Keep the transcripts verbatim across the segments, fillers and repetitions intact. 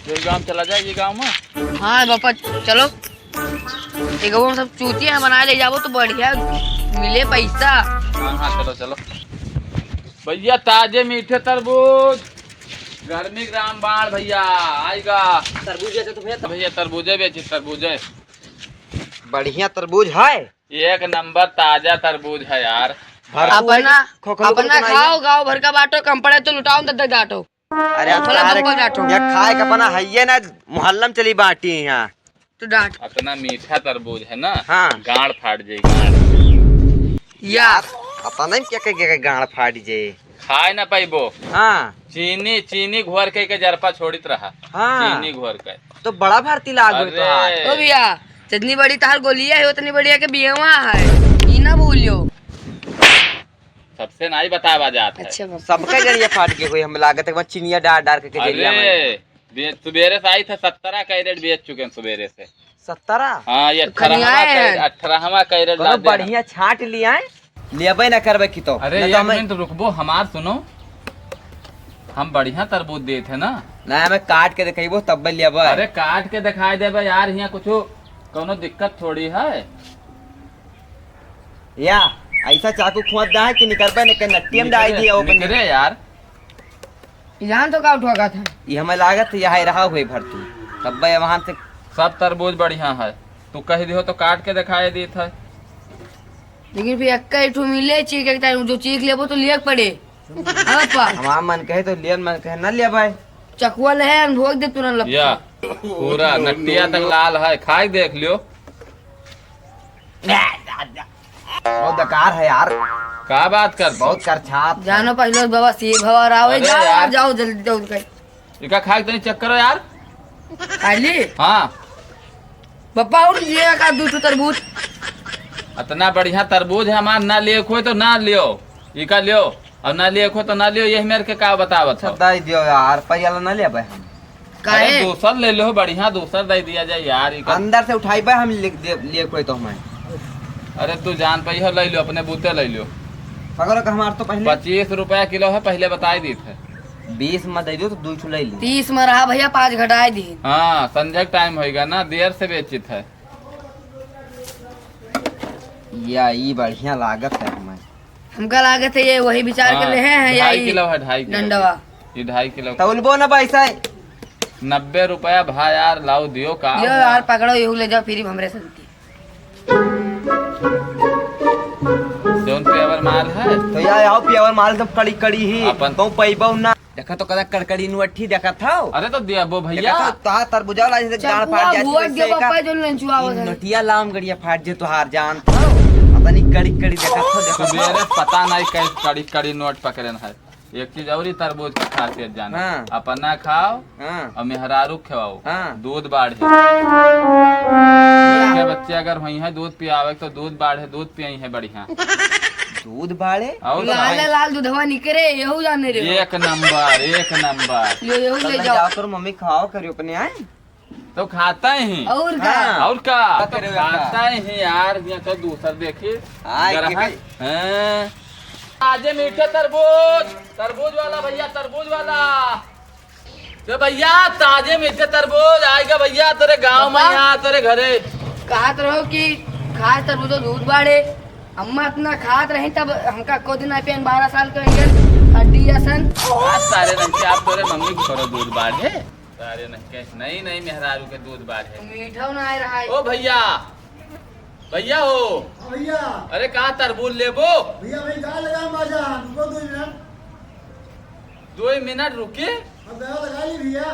ये गाँव चला जाए, ये गाँव में। हाँ बापा, चलो। ये गाँव में सब चूतिया है, बनाए ले जाबो तो बढ़िया मिले पैसा। हाँ, हाँ, चलो, चलो। भैया, ताजे मीठे तरबूज, गर्मी के रामबाण भैया, आएगा। तरबूज बेचे तो भैया, भैया, तरबूजे बेचे, तरबूजे। बढ़िया तरबूज है। एक नंबर ताजा तरबूज है यार। भरपूर अपना, खोखलो अपना बनाइए। खाओ, गाँव भर का बांटो, कम पड़े तो लुटाओ, दस दस डांटो। अरे यार, अपना तारे बप्पा डांटो। या खाए का अपना हइये ना, मोहल्ला में चली बांटी यहाँ। तो डांट। इतना मीठा तरबूज है ना, हाँ। गांड फाट जाई, गांड। या। पता नहीं क्या, क्या, क्या गांड फाट जाई। खाए ना पाइबो। हाँ। चीनी, चीनी घोर के, के जरपा छोड़ित रहा। हाँ। चीनी घोर के। तो बड़ा भर्ती लाग गई अरे। तोहार। ओ भैया, जितनी बड़ी तहार गोलिया है, उतनी बढ़िया के बियवा है, ई ना भूलियो। सबसे नाई बतावा जात है। अच्छा बाबा। सबका गड़िया फाट के कोई हम लागत है, चिनिया डार डार के, के जरिया में। अरे, बे-, सुबेरे से आई था, सत्रह कैरेट बेच चुके हैं सुबेरे से। सत्रह? हाँ, ये तो अठारहवाँ खनियाए कैरेट, हैं। अठारहवाँ कैरेट कोनो लादे हैं। बढ़िया छांट लिया है, लेबे ना करबे की तो। अरे, ना तो एक हमें मिनट रुकबो, हमार सुनो, हम बढ़िया तरबूज देत है ना। ना, हमें काट के दिखाइबो, तब लेबे। अरे, काट के दिखाई देबे यार, यहाँ कुछ कोनो दिक्कत थोड़ी है। या, ऐसा चाकू खोद दा है कि निकरबे ने के नट्टी में डाल निकरे, दिया वो बने। निकरे यार। जान तो का उठवा का था? ये हमें लागत है, यहाँ रहा हुए भर तू। तब बे वहाँ से सब तरबूज बढ़िया है, तू कह दियो तो काट के दिखाए देत है। लेकिन फिर एक ही ठो मिले चीख एक टाइम, जो चीख लेबो तो लिया के पड़े। हाँ, पा। हमार मन कहे तो लियन, मन कहे ना लिया भाई। चकुआ ले है, हम भोग दे तुरंत लगता। या, पूरा नट्टिया तक लाल है, खाए देख लियो। बहुत बेकार है यार। का बात कर? बहुत करछात है। जानो पहले बाबा सी भवा रावे, अरे जाओ यार। जाओ जल्दी जाओ उनका। इका खाए तनी चेक करो यार। खाली? हाँ। पप्पा और ये का दू ठो तरबूज। इतना बढ़िया तरबूज है हमार, ना लिए खोए तो ना लियो। इका लियो। अब ना लिए खो तो ना लियो, यही मेरे के का बतावत हो? अच्छा, दे दियो यार, पहिला ना लेबे हम। काहे? अरे, दूसर ले लो, बढ़िया दूसर दे दिया जाए यार, ई का अंदर से उठाइबे हम, ले, दे, लिए कोई तो हमें। अरे, तू जान पई हो, ले लो, अपने बूते ले लो। सगरो का हमार तो पहले पच्चीस रुपया किलो है, पहले बताई दी थे। बीस में दे दो तो दो ठो ले ली। तीस में रहा भैया, पाँच घटाए दी। हाँ, संझा के टाइम होइगा ना, देर से बेचित है। या, ई बढ़िया लागत है हमें। हमका लागत है ये वही विचार के हाँ, ले हैं, या ढाई ई किलो है, ढाई किलो। डंडवा। ये ढाई किलो। तौलबो ना पैसा है। नब्बे रुपया भा यार, लाओ दियो का यो हुआ? यार, पकड़ो, यहू ले जाओ, फ्री में हमरे संती। जौन प्योर माल है। तो यार, आओ प्योर माल, सब कड़ी कड़ी ही। अपन तो पैबो ना। देखा तो कदा कड़कड़ी नोट ही देखत हौ। अरे तो दियाबो भैया। देखत हौ, तोहार तरबुजा वाला जैसे गाड़ फाट जात है, वैसे का। ई नोटिया लाम गड़िया फाट जे तोहार जान थौ। पता नहीं कड़ी कड़ी देखत हौ, देखत हौ। सुबेरे पता नहीं कई कड़ी कड़ी नोट पकड़न है। एक चीज और ही तरबूज के खासियत जान। हाँ। अपना खाओ हाँ। और मेहरारू खवाओ। हाँ। दूध बाढ़े। हाँ। लड़के बच्चे अगर होई हैं, दूध पियावे तो दूध बाढ़े, दूध पियई है बढ़िया। दूध बाड़े? और लाल का? लाल दूधवा निकरे, यहू जाने रे। एक नंबर, एक नंबर। यो, यहू ले चल, जाओ। जाओ, तोर मम्मी खाओ करियो अपने, आए? तो खाता ही। और का? हाँ। और का? का करे तो बेटा? खाता ही यार, यहाँ तो दूसर देखी। हाँ, ग्राहक। के भाई। हाँ। ताजे मीठे तरबूज, तरबूज वाला भैया, तरबूज वाला। तो भैया, ताजे मीठे तरबूज आएगा भैया, तेरे गांव में, पापा? यहाँ तेरे घरे। कहत रहो कि खास तरबूज दूध बाड़े। अम्मा इतना खात रही तब हमका को दिन आई पेन बारह साल के इंजन हड्डी असन। आज सारे नहीं के आप तोरे मम्मी को करो दूध बाढ़े। सारे नहीं के नहीं, नहीं मेहरारू के दूध बाढ़े। मीठा ना आए रहा है। ओ भैया, भैया हो। हाँ भैया। अरे का तरबूज लेबो? भैया, भाई गाय लगाम बाजा, रुको दो मिनट। दो मिनट रुके? अब गाय लगा ली भैया।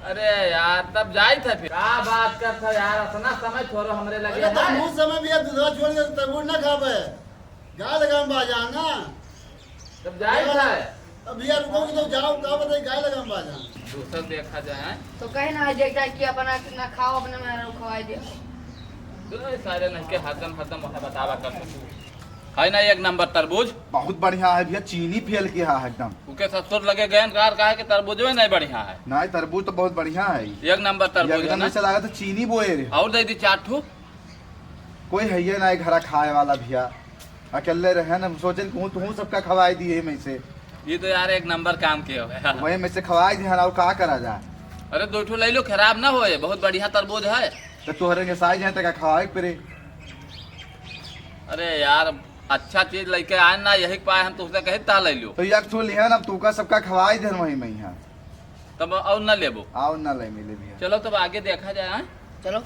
अरे यार, तब जाई था फिर। का बात कर था यार, इतना समय छोड़ो हमरे लगे अरे तो है। बहुत समय भैया दूधवा छोड़ के तरबूज ना खाबे। गाय लगाम बाजा ना। तब जाई था। अब भैया रुको कि तो जाओ, का बताई गाय लगाम बाजा। दूसर देखा जाए। तो कहे ना जाए कि अपना ना खाओ, अपने में खवाई दे। तो सारे नहीं के हरदम हरदम वहाँ बतावा कर। है ना एक नंबर तरबूज? बहुत बढ़िया है भैया, चीनी फेल किया है एकदम। उके ससुर लगे गयन कार काहे के तरबूजवे नहीं बढ़िया है। नहीं, तरबूज तो बहुत बढ़िया है। एक नंबर तरबूज है एकदम ना? ऐसा लगा तो चीनी बोए रे। और दे दी चार ठो। कोई है ये ना घरा खाए वाला भैया, अकेले रहे ना, सोचे कहूँ तू सबका खवाई दिए में से। ये तो यार एक नंबर काम किया हुआ है। वही में से खवाई दिया और का करा जाए। अरे, दो ठो लइ लो, खराब ना होए, बहुत बढ़िया तरबूज है। तो तोहरे के साइज है, तो का खवाए के परे? अरे यार, अच्छा चीज लइके आए ना, यही के पाए हम तुहसे कहे ता लइ लो। तो एक ठो लिहन, अब तूका सबका खवाई देन वही में यहाँ। तब और ना लेबो? और ना ले मिले भैया। चलो तब आगे देखा जाए, हाँ? चलो।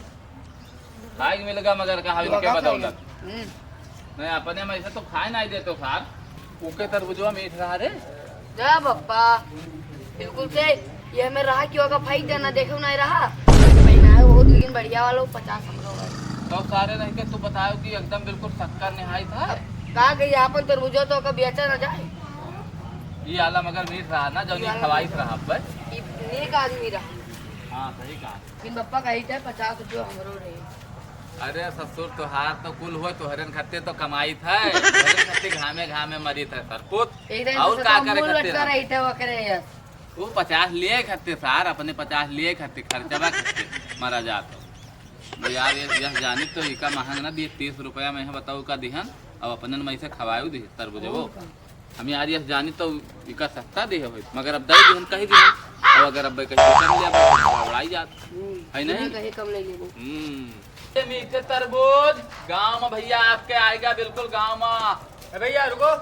खाए के मिलेगा मगर कहा तू इनके आगा बदौलत। खाएगा। हम्म। नहीं, अपने में ऐसे तो खाए नहीं देतो सार। ओके तरबुजवा मीठ रहा रे। जा बप्पा, बिल्कुल से ये हमें रहा कि ओका फेंक देना, देखे नहीं रहा। महीना है बहुत, लेकिन बढ़िया वाला पचास हमरो है। तो सारे रह के तू बताओ कि एकदम बिल्कुल शक्कर निहाई था। अब का कही, आपन तरबुजवा तो ओका बेचा ना जाए। ये आला मगर मीठ रहा ना, जो ये नहीं आला खवाई मीठ रहा अब। ये नेक आदमी रहा। हाँ, सही कहा। लेकिन बप्पा कही थे पचास रुपये हमरो रहे। अरे ससुर, तोहार तो कुल हुआ, तोहरन खातिर तो कमाई थे, तोहरन खातिर घामे घामे मरी थे सरपुत। एक दिन और से का कम करे मूल खातिर लटका हम? रही थे वकरे यस। वो पचास लिए खातिर सार, अपने पचास लिए खातिर, खर्चवा खातिर मरा जात हो। वो यार, ये यस जानी तो इका महंग ना दिए, तीस रुपया में है, बताओ का दिहन, अब अपने में से खवायु दी तरबुजवो। और का? हम यार यस जानी तो इका सस्ता दे होई, मगर अब दई दिहन कही दिहन, अब अगर अब कहीं कम ले अब बड़ाई जात। हम्म, है नहीं? बिना कहे कम ले लेबो। हम्म। ये मीठे तरबूज गाँव में भैया आपके आएगा, बिल्कुल गाँव में। ए भैया रुको,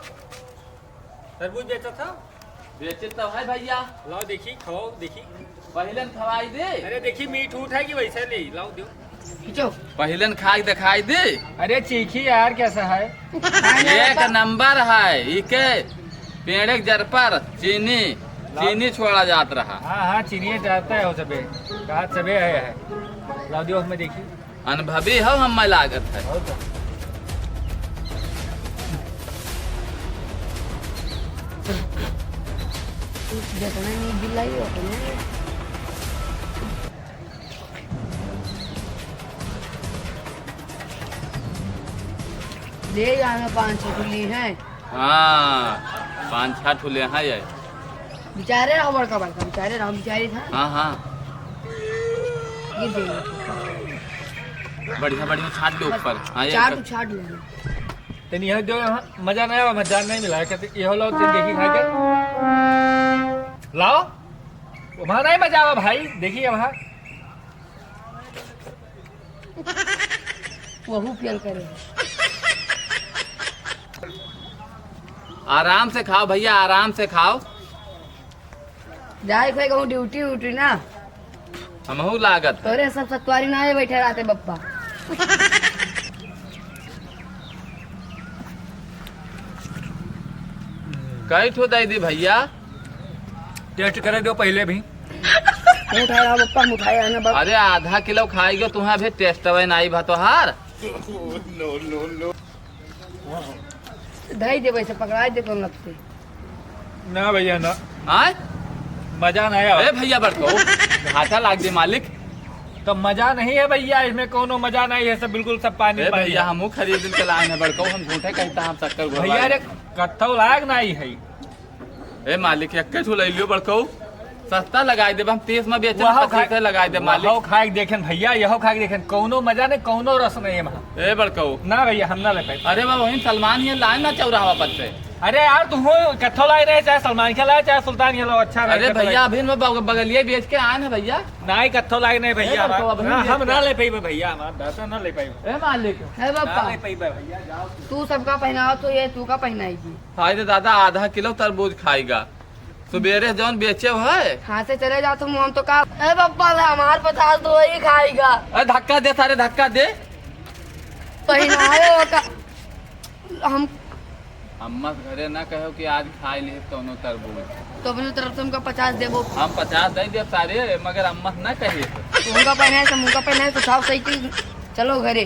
तरबूज बेचा था? बेचे तो है भैया। लाओ देखी, खाओ देखी। पहिलन खवाई दे। अरे देखी, मीठ उठ है कि वैसे नहीं, लाओ दो। खींचो। पहिलन खाई दिखाई दे। अरे चीखी यार, कैसा है? एक नंबर है, इके पेड़े के जर पर चीनी, चीनी छोड़ा जात रहा। हाँ, हाँ, चीनी जाता है वो सबे, कहा सबे है, है। लाओ दियो, हमें देखी। अनुभवी हो, हमें लागत है। और का? जितना नहीं बिलाई, उतने। ले जाना पाँच सौ खुली है। हाँ, पाँच छह ठुले हैं ये। बिचारे रहो बड़का बड़का, बिचारे रहो, बिचारे था। हाँ, हाँ। ये दे। बढ़िया, बढ़िया छाट दो बस, ऊपर। हाँ, ये चाट कर। उछाट लो। तनी यहाँ जो यहाँ मजा नहीं आवा, मजा नहीं मिला है। कहते, ये हो लो, तुम देखी खा के। लाओ। वहाँ नहीं मजा आवा भाई, देखिए वहाँ। वहू फेल करे। आराम से खाओ भैया, आराम से खाओ। जाए कोई कहूँ ड्यूटी उटी ना। हमहू लागत है। तोरे सब सतवारी ना आए बैठे रहते बप्पा। कई ठो दे दी भैया? टेस्ट करे दो पहले भी। मुँह उठाया बप्पा, मुँह उठाया है ना बप्पा। अरे आधा किलो खाई गयो, तुम्हें अभी टेस्ट वे नाई भा तोहार। No, no, no. धई दे वैसे पकड़ाई दे कौन लगते। ना भैया ना। आय? मजा नहीं आवा। ए भैया बड़को, घाटा लाग दे मालिक। तो मजा नहीं है भैया, इसमें कोनो मजा नहीं है, सब बिल्कुल सब पानी ए पानी भैया, है। हमहू खरीद के लाए हैं बड़को, हम झूठे कहता हम शक्कर घोरवा भैया रे, लेते हैं। कत्थौ लायक नहीं है। ए मालिक, एक्के ठो ले लियो बड़को, सस्ता लगाई देब हम, तीस में बेचे वहाँ में पच्चीस खा-, लगाई देब मालिक। वहाँ खा के देखें भैया, यहो खा के देखें, कौनो मजा नहीं, कौनो रस नहीं है वहाँ। ए बड़को। ना भैया, हम ना ले पाए। अरे वाह, वहीं सलमान ये लाए ना चौराहा पर से। अरे यार, तू हो कत्थौ लाए रहे, चाहे सलमान के लाए, चाहे सुल्तान के लाओ, अच्छा रहे, अरे कत्थौ भैया, लाए। अभी मैं बग-, बगलिए बेच के आए ना भैया। ना ही कत्थौ लाए नहीं ए भैया, बड़को, हमार। अभी ना, बेच हम के ना ले पाइबे भैया, हमार दादा ना ले पाइबे। ए मालिक। ए बप्पा। ना ले पाइबे भैया, जाओ तू। तू सबका पहनाओ तो ये तू का पहनाएगी? हाय रे दादा, आधा किलो तरबूज खाएगा। सुबेरे जौन बेचे है। हाथ से चले जाओ तुम, हम तो का, ए बप्पा ले हमार पचास तो वही खाएगा। ए धक्का दे सारे, धक्का दे। पहनाए हो का? हम अम्मा से घरे ना कहो कि आज खाए ले कौनो तरबूज। तो अपने तरफ से हमका पचास देबो। हम पचास दे देब सारे, मगर अम्मा से ना कहिए। तो हमका पहनाए से, हमका पहनाए से साफ सही की चलो घरे।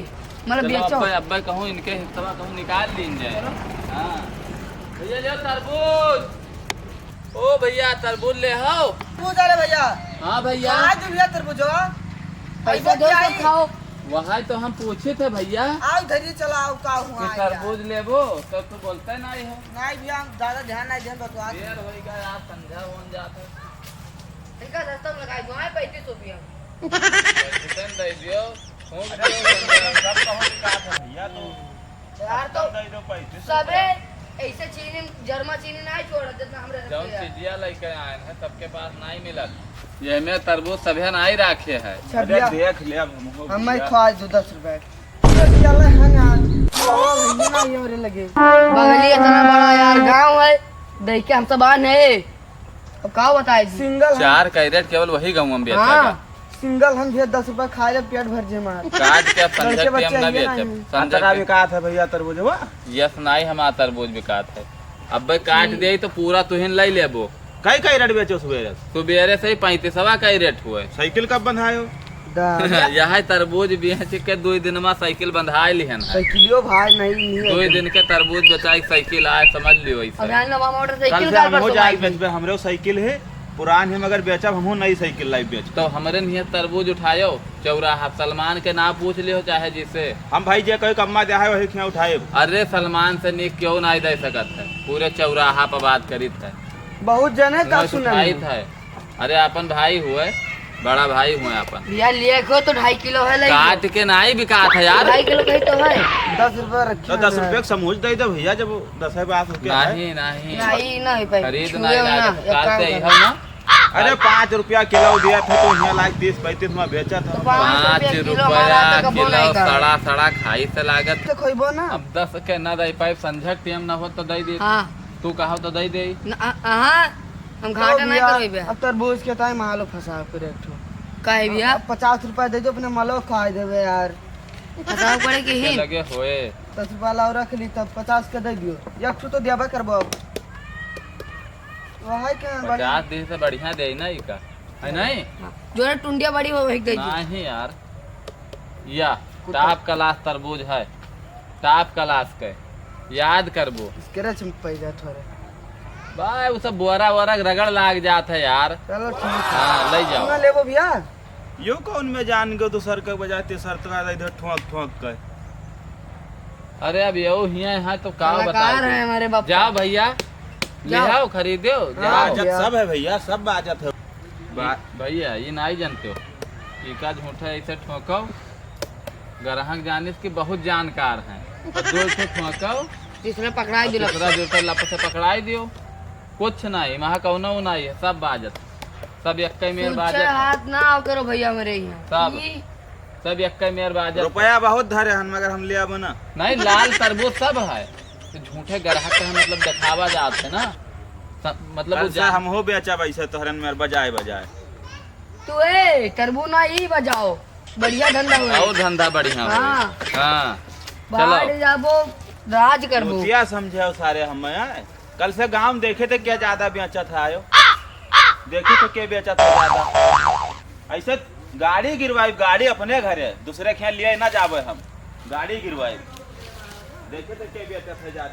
मतलब चलो, बेचो। अब्बा, अब्बा कहूँ इनके हिस्सा कहूँ निकाल लीन जाए। चलो। हाँ। भैया, ले तरबूज। ओ भैया, तरबूज ले हो। तरबूज, अरे भैया। हाँ भैया। कहाँ है भैया तरबूज हो? पैसा अइबो दो क्या तो आई? खाओ। वही तो हम पूछे थे भैया। आओ, इधर ही चला आओ, का हुआ कि है यार? तरबूज लेबो, तो तू बोलते नहीं हो। नहीं भैया, हम ज्यादा ध्यान नहीं देन बतवा। देर होइगा यार, संध्या होन जात है। इनका सस्ता में लगाई दो, आए पैंतीस सौ रुपया। पैंतीस दे दियो। अरे, सब कहूँ की बात है भैया, तो यार, तो दे दो पैंतीस सबे रुपया। ऐसे चीनी, जरमा चीनी नहीं छोड़, जितना हमरे जौन रखे हैं। चीजिया लेके आए हैं, सबके पास नहीं मिलत। ये में तरबूज सभे नाई राखे है। अच्छा अरे भैया, देख ले, अब हम हो हमें भैया। खवा दो दस रुपए। ये भैया ले है ना, ये ना, ये वाले लगे। बगली इतना बड़ा यार गांव है, देख के हम सब आन है। अब का बताए जी? सिंगल हम चार कैरेट केवल वही गाँव में बेचा हाँ। का। सिंगल हम भैया दस रुपए खाए ले, पेट भर जे मार। काट के अब संझा लड़के के टाइम बच्चे ना ये बेचब। नहीं। संझा अतरा के बिकात है भैया तरबूजवा? यस नाई, हमार तरबूज बिकात है। अब्बे काट जी। दे तो पूरा तुहिन लई लेबो। कई कैरेट बेचो सुबेरे? सुबेरे से ही पैंतीसवा कैरेट हुए। साइकिल कब बंधायो? दादा। यह तरबूज बेच के दो दिन में साइकिल बंधाए लिहन है। साइकिलियो भाई नहीं, नहीं दो है। दिन के तरबूज बेचाई के साइकिल आए, समझ लियो ऐसे। और जान लो, मामा मोटरसाइकिल कल से का हमहू परसों जाए आई थी। बेचबे, हमरो साइकिल है, पुरान है, मगर बेचब हमहू नई साइकिल लाई बेच। तो हमरे नियत तरबूज उठायो, चौराहा सलमान के ना पूछ लियो चाहे जिसे। हम भाई जे कोई कम्मा दे है, वही खिया उठाए। अरे सलमान से नीक क्यों ना दे सकत है, पूरे चौराहा पर बात करित है। बहुत जने का मैं सुनल उठाइत है। है। अरे अपन भाई हुए, बड़ा भाई हुए अपन। भैया लिए को तो ढाई किलो है, ले काट के नाई बिकात है यार। ढाई किलो कहीं तो है। दस रुपया रखी तो है दस ना। रुपया के समूच दे दे भैया, जब दस है बात हो क्या है? नहीं, नहीं। नहीं, नहीं भाई। खरीद छुए नहीं हो ना, लागत। एक काल काम से करो। इहल ना। अरे पाँच रुपया किलो दिया था तो यहाँ लाख तीस पैंतीस में बेचा था। तो पाँच पाँच रुपया किलो हमारा रुपया तो कबो किलो, नहीं कहा। सड़ा सड़ा खाई से लागत। तो खोइबो ना। अब दस के ना दे पाइब, संझक टाइम ना हो तो दे दे। हाँ। तू कहो तो दे दे। न, आ, आहा, हम घाटा तो ना भैया, करबे। अब तरबूज के ताई मालो फंसाव करे एक ठो। काहे भैया? अब पचास रुपया दे दो, अपने मालो खा देबे यार। फंसाव करे के के ही। लगे होए। दस रुपया लाओ रख ली, तब पचास के दे दियो। एक ठो तो देबे करबो अब। वही के बढ़िया। पचास दिन से बढ़िया दे ना ई का, है नहीं? हाँ। जोरे टुंडिया बड़ी हो, वही दे दियो। नहीं यार, या कुत्ता। टॉप क्लास तरबूज है, टॉप क्लास के, याद करबो। इसके रे चुप पै जा थोड़े। भाई, वो सब बोरा वोरा रगड़ लाग जात है यार। चलो ठीक है। हाँ, ले जाओ। कितना लेबो भैया? यो कौन में जान गयो, दूसर के बजाय तेसर का इधर ठोंक ठोंक के। अरे अब यो हिया है तो का कलाकार बताओ? हैं हमारे बाप जाओ का। भैया, ले जाओ। आओ, खरीदो, हाँ, जाओ। बाजत भैया। सब है भैया, सब बाजत है। बा- भैया, ये नहीं जानते हो, ई का झूठा ऐसे ठोंको, ग्राहक जानिस कि बहुत जानकार हैं। और दो ठो ठोंको, तीसरा पकड़ाई और दियो। तीसरा जो है लप से पकड़ाई दियो। कुछ नहीं, वहाँ कौनो नहीं है, सब बाजत, सब एक मेर छूछे बाजत है। हाथ ना आओ करो भैया मेरे यहाँ। सब, ई सब एक मेर बाजत है। रुपया बहुत धरे हन, मगर हम ले आबो ना। नहीं, लाल तरबूज सब है, तो झूठे ग्राहक के मतलब दिखावा जात है ना, स-, मतलब कल वो से जान- हम हो बेचा वैसे तोहरन मेर बजाए बजाए। तू ए, तरबू ना ई बजाओ, बढ़िया धंधा होए। और धंधा बढ़िया होए। हाँ। हाँ। चलो। बाहर जाबो, राज करबो। मोतिया समझे हो सारे हम, हैं? कल से गांव देखे थे क्या ज्यादा बेचत है आयो? देखे थे क्या बेचत है ज्यादा? ऐसे गाड़ी गिरवाई, गाड़ी अपने घर है, दूसरे के यहाँ लिए ना जाबे हम, गाड़ी गिरवाई। देखे थे क्या बेचत है ज्यादा?